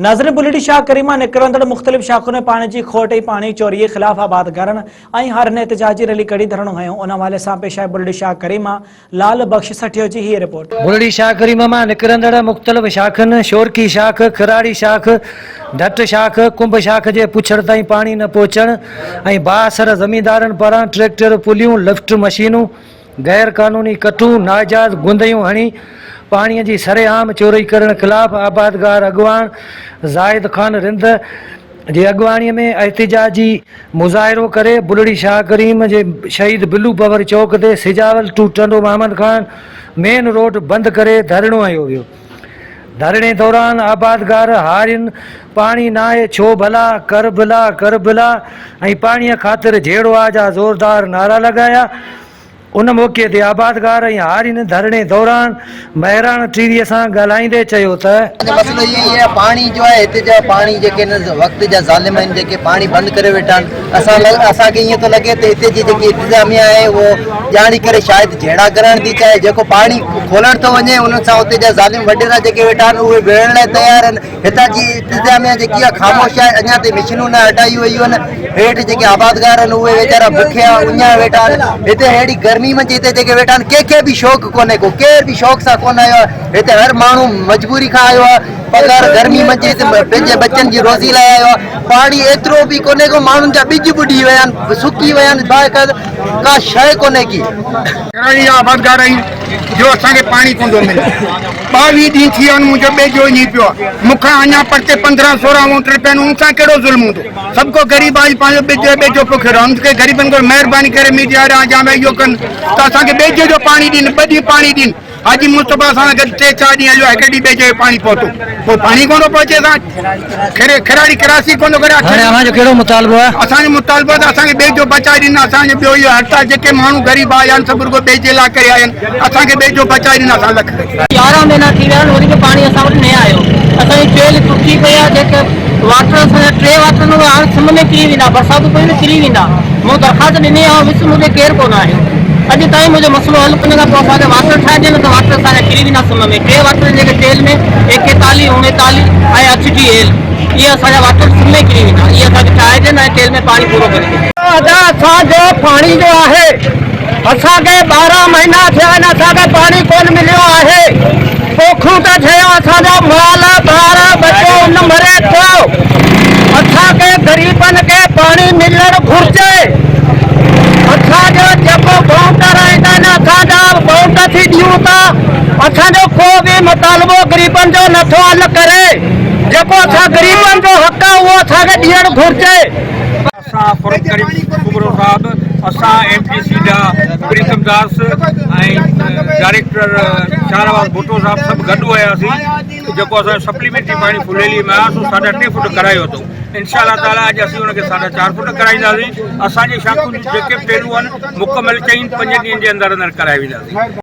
ناظرين بلڙي شاهه ڪريم مان نڪرندڙ مختلف شاخن ۾ پاڻي جي کوٽ ۽ پاڻي چوري خلاف آبادگارن ۽ هارين احتجاجي ريلي ڪڍي ڌرڻو هنيو ان حوالي سان پيش آهي بلڙي شاهه ڪريم مان لال بخش سٺيو جي هيء رپورٽ. بلڙي شاهه ڪريم مان نڪرندڙ مختلف شاخن شورڪي شاخ، کراڙي شاخ، ڍٽ شاخ، ڪنڀ شاخ جي پڇڙ تائين پاڻي نه پهچڻ ۽ بااثر زميندارن پاران ٽريڪٽر، پليون، لفٽ مشينون، غير قانوني ڪٽون، ناجائز گنديون هڻي پاڻي جي سرعام چوري ڪرڻ خلاف آبادگار اڳواڻ زاهد خان رند جي اڳواڻي ۾ احتجاجي مظاهرو ڪري بلڙي شاهه ڪريم جي شهيد بلو پور چوڪ تي Sujawal to Tando Muhammad Khan main road بند ڪري ڌرڻو هنيو ويو. ڌرڻي دوران آبادگار هارين پاڻي ناهي ڇو ڀلا، ڪر ڀلا، ڪر ڀلا ۽ پاڻيء خاطر جهيڙو آ جا زوردار نعرا لڳايا. ان موقعي تي آبادگار ۽ هارين ڌرڻي دوران مهراڻ ٽي وي سان ڳالهائيندي چيو ته. مسئلو اهو ئي آهي پاڻي جو آهي هتي جا پاڻي جيڪي هن وقت جا ظالم آهن جيڪي پاڻي بند ڪري ويٺا آهن اسان اسان کي ائين ٿو لڳي ته هتي جي جيڪي انتظاميا آهي اهو ڄاڻي ڪري شايد جهيڙا ڪرڻ ٿي چاهي جيڪو پاڻي کولڻ ٿو وڃي انهن سان اتي جا ظالم وڏيرا جيڪي ويٺا آهن اهي وڙهڻ لاء تيار آهن هتان جي انتظاميا جيڪي آهي خاموش آهي اڃا تائين مشينون نه هٽايون ويون آهن هيٺ جيڪي آبادگار آهن اهي ويچارا بکيا اڃا ويٺا آهن هتي ههڙي گرمي منجهه هتي جيڪي ويٺا آهن ڪنهن کي به شوق ڪونهي ڪو ڪير به شوق سان ڪونه آيو آهي هتي هر ماڻهو مجبوري کان آيو آهي پگهار گرمي منجهه هتي پنهنجي ٻچن جي روزي لاء آيو آهي پاڻي ايترو به ڪونهي ڪو ماڻهن جا ٻج ٻڏي ويا آهن سڪي ويا آهن باقاعده ڪا شيء ڪونهي ڪي. ڪراڙي جا آبادگار آهيون جو اسان کي پاڻي ڪونه ٿو ملي 22 ڏينهن ٿي ويا آهن منهنجو ٻيجو وڃي پيو آهي مون کان اڃا پرتي 15 16 وونٽر پيا آهن ان سان ڪهڙو ظلم هوندو سڀ ڪو غريب آهي پنهنجو ٻج ٻيجو پوکي رهيو آهي ان کي غريبن کي مهرباني ڪري ميڊيا وارا جا اهو ڪن ته اسان کي ٻيجي جو پاڻي ڏين ٻه ڏينهن پاڻي ڏين حاجي مصطفيٰ سان گڏ ٽي چار ڏينهن هليو هڪ ڏينهن ٻئي جي پاڻي پهتو پوء پاڻي ڪونه ٿو پهچي اسان کيري کراڙي ڪراسي ڪونه ٿو ڪري. هاڻي اوهان جو ڪهڙو مطالبو آهي؟ اسان جو مطالبو آهي ته اسان کي ٻئي جو بچائي ڏين اسان جو ٻيو اهو هڙتال جيڪي ماڻهو غريب آيا آهن سڀ رڳو ٻئي جي لاء ڪري آيا آهن اسان کي ٻئي جو بچائي ڏين اسان لک. 11 مهينا ٿي ويا آهن وري به پاڻي اسان وٽ نه آيو اسان جي ٽيل ٽٽي پئي آهي جيڪي واٽر اسان جا ٽي واٽر آهن اهي هاڻي سم ۾ ڪري ويندا برساتون پيون ته ڪري ويندا مون درخواست ڏني آهي وس منهنجي ڪير ڪونه آيو اڄ تائين منهنجو مسئلو حل ڪونهي ڪا پوء اسان کي واٽر ٺاهي ڏين نه ته واٽر اسان جا ڪري ويندا سم ۾ ٽي واٽر آهن جيڪي ٽيل ۾ 41 39 ۽ ايڇ ڊي ايل اهي اسان جا واٽر سم ۾ ڪري ويندا اهي اسان کي ٺاهي ڏين ۽ ٽيل ۾ پاڻي پورو ڪري ڏين. ادا اسان جو پاڻي جو آهي اسان کي 12 مهينا ٿيا آهن اسان کي پاڻي ڪون مليو آهي پوکون ته ٺهيا اسان جا مال ٻار ٻچو ان مري ٿو اسان کي غريبن کي پاڻي ملڻ گهرجي اسان جو جيڪو ووٽ رهندا آهن اسان جا ووٽ ٿي ڏيون ٿا اسان جو ڪو به مطالبو غريبن جو نٿو حل ڪري جيڪو اسان غريبن جو حق آهي اهو اسان کي ڏيڻ گهرجي. اسان فرخ ڪريم سومرو صاحب اسان ايم ٽي سي جا پريتم داس ۽ ڊائريڪٽر شاهنواز ڀٽو صاحب سڀ گڏ هياسين جيڪو اسان جو سپليمينٽري پاڻي ڦليلي ۾ آيو سو ساڍا ٽي فوٽ ڪرايو اٿئون انشاء الله تعالي اڄ اسين ان کي ساڍا چار فوٽ ڪرائينداسين اسان جي شاخن جون جيڪي به ٽيلون آهن مڪمل چئن پنجن ڏينهن جي اندر اندر ڪرائي وينداسين.